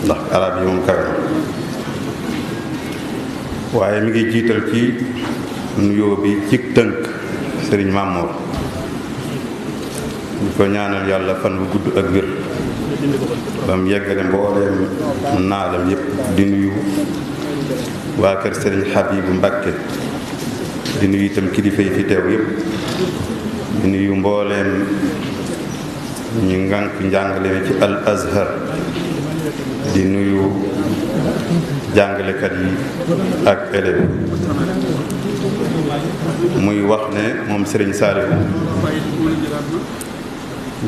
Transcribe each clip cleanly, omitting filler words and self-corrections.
ndax arab yi moom kawe waaye mi ngi jiital ci nuyoo bi ci tënk sëriñ Mamour ñu ko ñaanal yàlla fan bu gudd ak wér ba mu yeggale mbooleem naalam yépp di nuyu waa kër sëriñ Habibu Mbàkke di nuyu itam kilifa yi fi teew yépp di nuyu mbooleem ñu ngànk njàngale mi ci al azhar di nuyu jàngalekat yi ak élèves muy wax ne moom sëriñ Saliou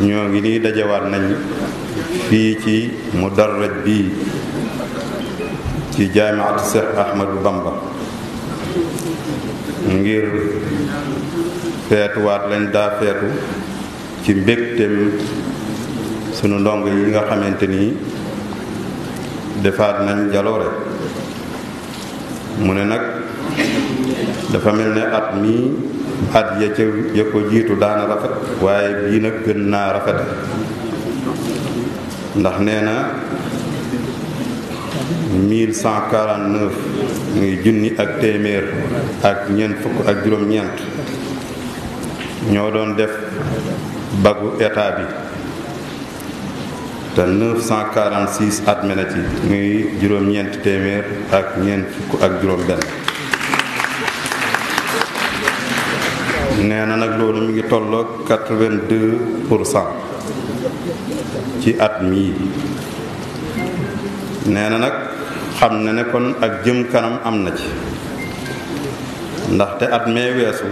ñoo ngi nii dajawaat nañ fii ci mudarraj bii ci jaamiat Cheikh Ahmadou Bamba ngir feetuwaat lañ daa feetu ci mbégteem sunu ndongo yi nga xamante ni defaat nañ jaloore mu ne nag dafa mel ne at mii at ya ko jiitu daana rafet waaye bii nag gën naa rafet ndax nee na 1149 muy junni ak téeméer ak ñeent fukk ak juróom-ñeent ñoo doon def bagu état bi te 946 at me na ci muy juróom-ñeent téeméer ak ñeent fukk ak juróom-benn nee na nag loolu mi ngi tolloog 82% ci at mii nee na nag xam na ne kon ak jëm kanam am na ci ndaxte at mee weesu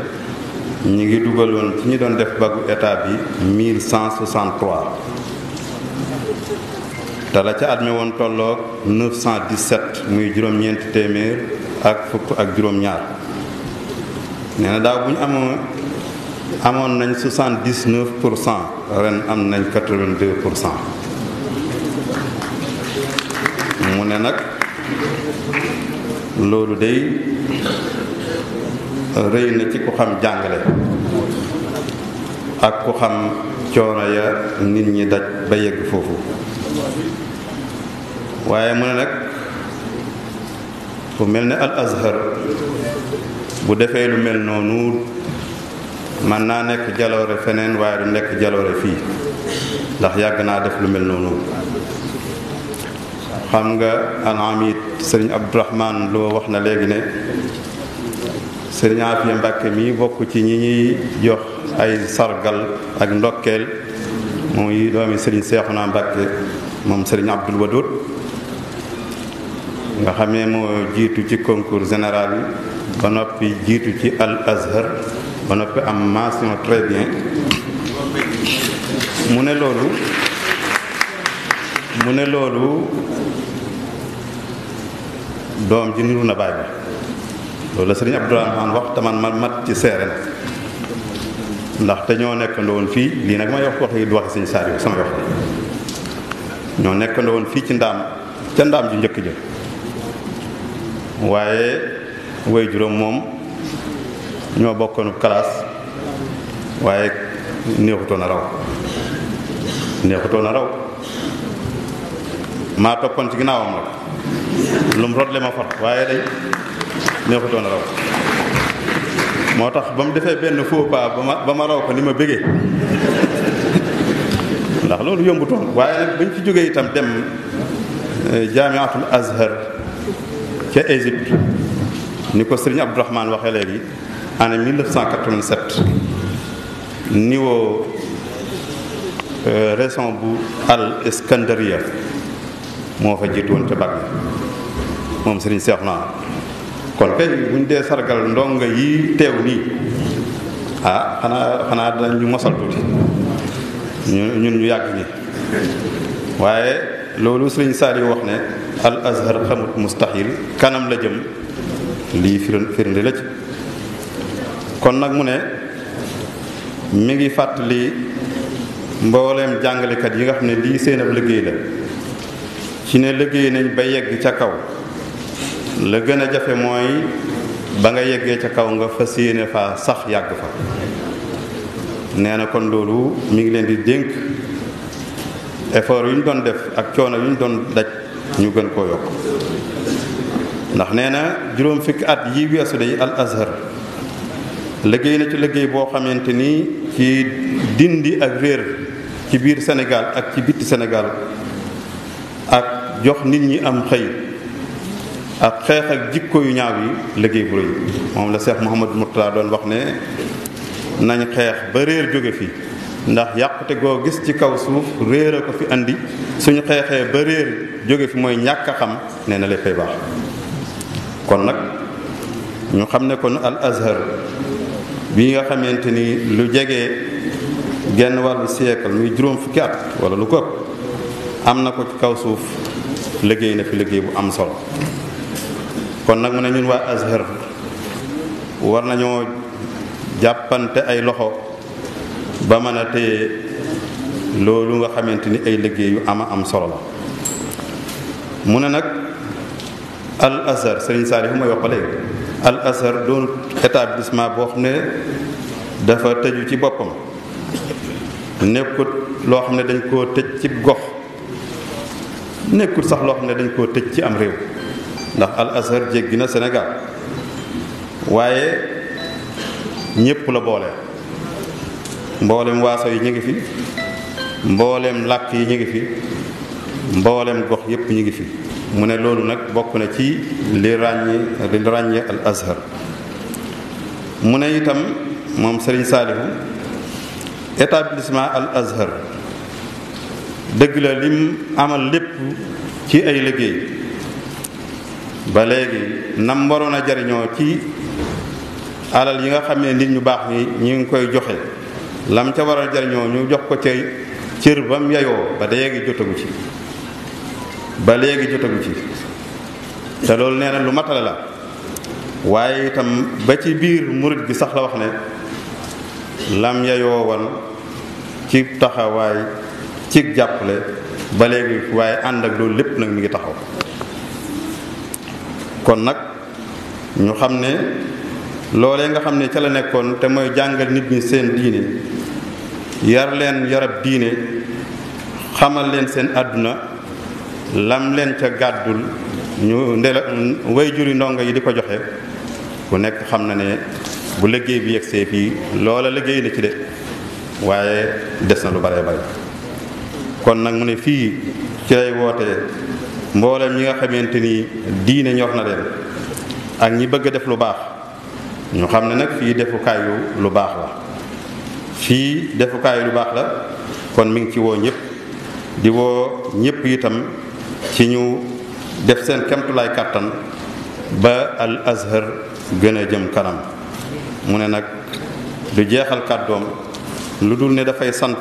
ñi ngi dugaloon ci ñi doon def bagu état bi 1163 te la ca at mi woon tolloog 917 muy juróom-ñeenti téeméer ak fukk ak juróom-ñaar nee na daaw bu ñu amoon nañ 79% ren am nañ 82%. mu ne nag loolu day rëy na ci ku xam jàngale ak ku xam coono ya nit ñi daj ba yegg foofu waaye mu ne nag fu mel ne al azhar bu defee lu mel noonu man naa nekk jaloore feneen waaye du nekk jaloore fii ndax yàgg naa def lu mel noonu xam nga al-Amid sëriñ Abdourahman loo wax na léegi ne sëriñ Afiya Mbàkke mi bokk ci ñi ñuy jox ay sargal ak ndokkeel muy doomi sëriñ Seexuna Mbàkke moom sëriñ Abdul Wadud nga xamee moo jiitu ci concours général bi ba noppi jiitu ci al azhar ba noppi am mention très bien mu ne loolu doom ji niru na baay ba loolu la sëriñ Abdourahmane wax te man ma mat ci seere na ndaxte ñoo nekkandoo woon fii lii nag may wax yi du waxi sëñ Saliou sama wax ñoo nekkandoo woon fii ci ndaam ca ndaam ju njëkk jë waaye way juróom moom ñoo bokkoonu classe waaye neexutoon a raw maa toppoon ci ginnaawam nag lu mu rotle ma fot waaye day neexutoon a raw moo tax ba mu defee benn faux pas ba ma raw ko ni ma bëggee ndax loolu yombutoon waaye nag bañ fi jógee itam dem jaamiatul azhar ca Égypte ni ko sëriñ Abdourahmane waxee léegi année 1987 niveau région bu al Iskandariya moo fa jiitu woon ca bag moom sëriñ Seexuna kon kay buñ dee sargal ndongo yi teew nii xanaa dañ ñu mosal tuuti ñun ñu yàgg ñi waaye loolu sëriñ Saliou wax ne al azhar xamut mustahil kanam la jëm lii firnde la ci kon nag mu ne mi ngi fàttali mbooleem jàngalekat yi nga xam ne lii seen ab liggéey la ci ne liggéey nañ ba yegg ca kaw la gën a jafe mooy ba nga yeggee ca kaw nga fas yéene fa sax yàgg fa nee na kon loolu mi ngi leen di dénk effort yu ñu doon def ak coono yu ñu doon daj ñu gën koo yokk ndax nee na juróom fukki at yi weesu day al azhar liggéey na ci liggéey boo xamante ni ci dindi ak réer ci biir Sénégal ak ci bitti Sénégal ak jox nit ñi am xëy ak xeex ak jikko yu ñaaw yi liggéey bu rëy moom la Cheikh Mouhamadou Mourtada doon wax ne nañ xeex ba réer jóge fi ndax yàqute goo gis ci kaw suuf réer a ko fi andi suñu xeexee ba réer jóge fi mooy ñàkk a xam nee na léppay baax kon nag ñu xam ne kon al azhar bi nga xamante ni lu jege genn wàllu siècle muy juróom fukki at wala lu ko ëpp am na ko ci kaw suuf liggéey na fi liggéey bu am solo kon nag mu ne ñun waa azhar war nañoo jàppante ay loxo ba mën a téye loolu nga xamante ni ay liggéey yu am solo la mu ne nag al azhar Serigne Saliou ma yokk léegi al azhar doon établissement boo xam ne dafa tëju ci boppam nekkut loo xam ne dañ koo tëj ci gox nekkut sax loo xam ne dañ koo tëj ci am réew ndax al azhar jéggi na Sénégal waaye ñépp la boole mboolem waaso yi ñu ngi fi mboolem làkk yi ñu ngi fi mboolem gox yépp ñu ngi fi mu ne loolu nag bokk na ci li ràññee al azhar mu ne itam moom Serigne Saliou établissement al azhar dëgg la lim amal lépp ci ay liggéey ba léegi nam waroon a jariñoo ci alal yi nga xam ne nit ñu baax ñi ñu ngi koy joxe lam ca war a jariñoo ñu jox ko ca cër ba mu yayoo ba léegi jotagu ci te loolu nee na lu matale la waaye itam ba ci biir murit gi sax la wax ne lam yayoo wan ci taxawaay ci jàppale ba léegi waaye ànd ak loolu lépp nag mi ngi taxaw kon nag ñu xam ne loolee nga xam ne ca la nekkoon te mooy jàngal nit ñi seen diine yar leen yarab diine xamal leen seen àdduna lam leen ca gàddul ñu ndela way juri ndongo yi di ko joxe ku nekk xam na ne bu liggéey bi yegsee fii loola liggéey na ci de waaye des na lu bare bare kon nag mu ne fii ci lay wootee mboolem ñi nga xamante ni diine ñor na leen ak ñi bëgg a def lu baax ñu xam ne nag fii defukaayu lu baax la kon mi ngi ci woo ñëpp di woo ñëpp itam ci ñu def seen kemtulaay kàttan ba al azhar gën a jëm kanam mu ne nag du jeexal kàddoom lu dul ne dafay sant